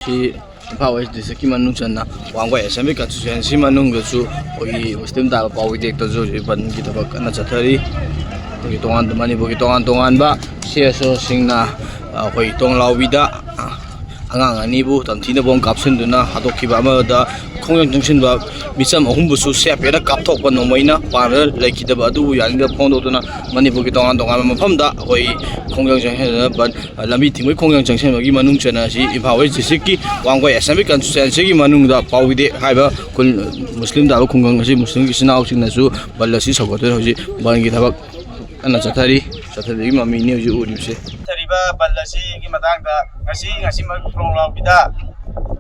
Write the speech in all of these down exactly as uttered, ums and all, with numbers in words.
ꯁꯤ ꯏꯝꯐꯥꯜ ꯋꯦꯁ ꯗꯤꯁꯇ꯭ꯔꯤꯛꯀꯤ ꯃꯅꯨꯡ ꯆꯟꯅ ꯋꯥꯡꯒꯣꯏ ꯑꯦꯁꯦꯝꯕ꯭ꯂꯤ ꯀꯟꯁꯇꯤꯇ꯭ꯌꯨꯑꯦꯟꯁꯤ ꯃꯅꯨꯡꯗꯁꯨ ꯑꯩꯈꯣꯏꯒꯤ ꯃꯨꯁꯂꯤꯝ ꯇꯥꯕ ꯄꯥꯎ ꯏꯗꯦꯛꯇꯁꯨ ꯍꯧꯖꯤꯛ ꯕꯟꯒꯤ ꯊꯕꯛ ꯀꯟꯅ ꯆꯠꯊꯔꯤ꯫ ꯑꯩꯈꯣꯏꯒꯤ ꯇꯣꯉꯥꯟ, ꯃꯅꯤꯄꯨꯔꯒꯤ ꯇꯣꯉꯥꯟ ꯇꯣꯉꯥꯟꯕ ꯁꯤ ꯑꯦꯁ ꯑꯣꯁꯤꯡꯅ ꯑꯩꯈꯣꯏ ꯇꯣꯡꯂꯥꯎꯕꯤꯗ ꯑꯉꯥꯡ ꯑꯅꯤꯕꯨ ꯇꯝꯊꯤꯅ ꯕꯣꯝ ꯀꯥꯞꯁꯤꯟꯗꯨꯅ ꯍꯥꯠꯇꯣꯛꯈꯤꯕ ꯑꯃꯗ ꯈꯣꯡꯖꯪ ꯆꯪꯁꯤꯟꯕ ꯃꯤꯆꯝ ꯑꯍꯨꯝꯕꯨꯁꯨ ꯁꯤ ꯑꯥꯔ ꯄꯤ ꯑꯦꯐꯅ ꯀꯥꯞꯊꯣꯛꯄ ꯅꯣꯡꯃꯩꯅ ꯄꯥꯟꯕꯗ ꯂꯩꯈꯤꯗꯕ ꯑꯗꯨꯕꯨ ꯌꯥꯅꯤꯡꯗꯕ ꯐꯣꯡꯗꯣꯛꯇꯨꯅ ꯃꯅꯤꯄꯨꯔꯒꯤ ꯇꯣꯉꯥꯟ ꯇꯣꯉꯥꯟꯕ ꯃꯐꯝꯗ ꯑꯩꯈꯣꯏ ꯈꯣꯡꯖꯪ ꯆꯪꯁꯤꯟꯗꯨꯅ ꯕꯟ ꯂꯝꯕꯤ ꯊꯤꯡꯕꯒꯤ ꯈꯣꯡꯖꯪ ꯆꯪꯁꯤꯟꯕꯒꯤ ꯃꯅꯨꯡ ꯆꯟꯅ ꯑꯁꯤ ꯏꯝꯐꯥꯜ ꯋꯦꯁ ꯗꯤꯁꯇ꯭ꯔꯤꯛꯀꯤ ꯋꯥꯡꯒꯣꯏ ꯑꯦꯁꯦꯝꯕ꯭ꯂꯤ ꯀꯟꯁꯇꯤꯇ꯭ꯌꯨꯑꯦꯟꯁꯤꯒꯤ ꯃꯅꯨꯡꯗ ꯄꯥꯎ ꯏꯗꯦꯛ ꯍꯥꯏꯕ ꯈꯨꯜ, ꯃꯨꯁꯂꯤꯝ ꯇꯥꯕ ꯈꯨꯡꯒꯪ ꯑꯁꯤ ꯃꯨꯁꯂꯤꯝꯒꯤ ꯏꯆꯤꯟ ꯏꯅꯥꯎꯁꯤꯡꯅꯁꯨ ꯕꯟ ꯑꯁꯤ ꯁꯧꯒꯠꯇꯨꯅ ꯍꯧꯖꯤꯛ ꯕꯟꯒꯤ ꯊꯕꯛ ꯀꯟꯅ ꯆꯠꯊꯔꯤ꯫ ꯆꯠꯊꯕꯒꯤ ꯃꯃꯤꯅꯤ ꯍꯧꯖꯤꯛ ꯎꯔꯤꯕꯁꯦ꯫ ꯆꯠꯊꯔꯤꯕ ꯕꯟ ꯑꯁꯤꯒꯤ ꯃꯇꯥꯡꯗ ꯉꯁꯤ, ꯉꯁꯤꯃꯛ ꯊꯣꯡꯂꯥꯎꯕꯤꯗ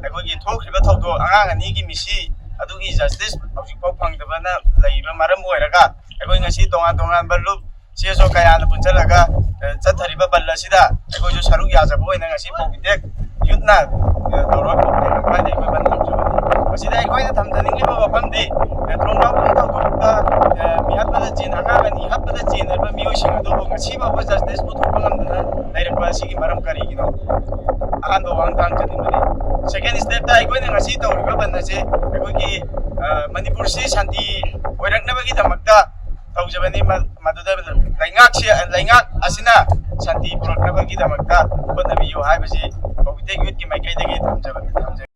ꯑꯩꯈꯣꯏꯒꯤ ꯊꯣꯛꯈ꯭ꯔꯤꯕ ꯊꯧꯗꯣꯛ, ꯑꯉꯥꯡ ꯑꯅꯤꯒꯤ ꯃꯤꯁꯤ ꯑꯗꯨꯒꯤ ꯖꯁꯇꯤꯁ ꯍꯧꯖꯤꯛꯐꯥꯎ ꯐꯪꯗꯕꯅ ꯂꯩꯔꯤꯕ ꯃꯔꯝ ꯑꯣꯏꯔꯒ ꯑꯩꯈꯣꯏ ꯉꯁꯤ ꯇꯣꯉꯥꯟ ꯇꯣꯉꯥꯟꯕ ꯂꯨꯞ ꯁꯤ ꯑꯦꯁ ꯑꯣ ꯀꯌꯥꯅ ꯄꯨꯟꯁꯤꯜꯂꯒ, ꯑ, ꯆꯠꯊꯔꯤꯕ ꯕꯟ ꯑꯁꯤꯗ ꯑꯩꯈꯣꯏꯁꯨ ꯁꯔꯨꯛ ꯌꯥꯖꯕ ꯑꯣꯏꯅ ꯉꯁꯤ ꯄꯥꯎꯕꯤꯗꯦꯛ ꯌꯨꯠꯅ, ꯑ, ꯇꯧꯔꯒ ꯄꯥꯎꯕꯤꯗꯦꯛ ꯂꯧꯈꯥꯏꯗ ꯑꯩꯈꯣꯏ ꯕꯟ ꯇꯧꯖꯕꯅꯤ꯫ ꯃꯁꯤꯗ ꯑꯩꯈꯣꯏꯅ ꯊꯝꯖꯅꯤꯡꯂꯤꯕ ꯋꯥꯐꯝꯗꯤ, ꯑ, ꯊꯣꯡꯖꯥꯎꯕꯒꯤ ꯊꯧꯗꯣꯛꯇ, ꯑ, ꯃꯤꯍꯥꯠꯄꯗ ꯆꯦꯟ-, ꯑꯉꯥꯡ ꯑꯅꯤ ꯍꯥꯠꯄꯗ ꯆꯦꯟꯅꯔꯤꯕ ꯃꯤꯑꯣꯏꯁꯤꯡ ꯑꯗꯨꯕꯨ ꯉꯁꯤ ꯐꯥꯎꯕ ꯖꯁꯇꯤꯁ ꯄꯨꯊꯣꯛꯄ ꯉꯝꯗꯅ ꯂꯩꯔꯛꯄ ꯑꯁꯤꯒꯤ ꯃꯔꯝ ꯀꯔꯤꯒꯤꯅꯣ? ꯑꯍꯥꯟꯕ ꯋꯥꯍꯪ ꯊꯥꯡꯖꯅꯤꯡꯕꯅꯤ꯫ ꯁꯦꯀꯦꯟ ꯁ꯭ꯇꯦꯞꯇ ꯑꯩꯈꯣꯏꯅ ꯉꯁꯤ ꯇꯧꯔꯤꯕ ꯕꯟ ꯑꯁꯤ ꯑꯩꯈꯣꯏꯒꯤ, ꯑ, ꯃꯅꯤꯄꯨꯔꯁꯤ ꯁꯥꯟꯇꯤ ꯑꯣꯏꯔꯛꯅꯕꯒꯤꯗꯃꯛꯇ ꯇꯧꯖꯕꯅꯤ꯫ ꯃ-, ꯃꯗꯨꯗ ꯂꯩꯉꯥꯛꯁꯤ, ꯂꯩꯉꯥꯛ ꯑꯁꯤꯅ ꯁꯥꯟꯇꯤ ꯄꯨꯔꯛꯅꯕꯒꯤꯗꯃꯛꯇ ꯍꯣꯠꯅꯕꯤꯌꯨ ꯍꯥꯏꯕꯁꯤ ꯀꯧꯕꯤꯇꯦ ꯌꯨꯠꯀꯤ ꯃꯥꯏꯀꯩꯗꯒꯤ ꯊꯝꯖꯕ-, ꯊꯝꯖꯒꯦ꯫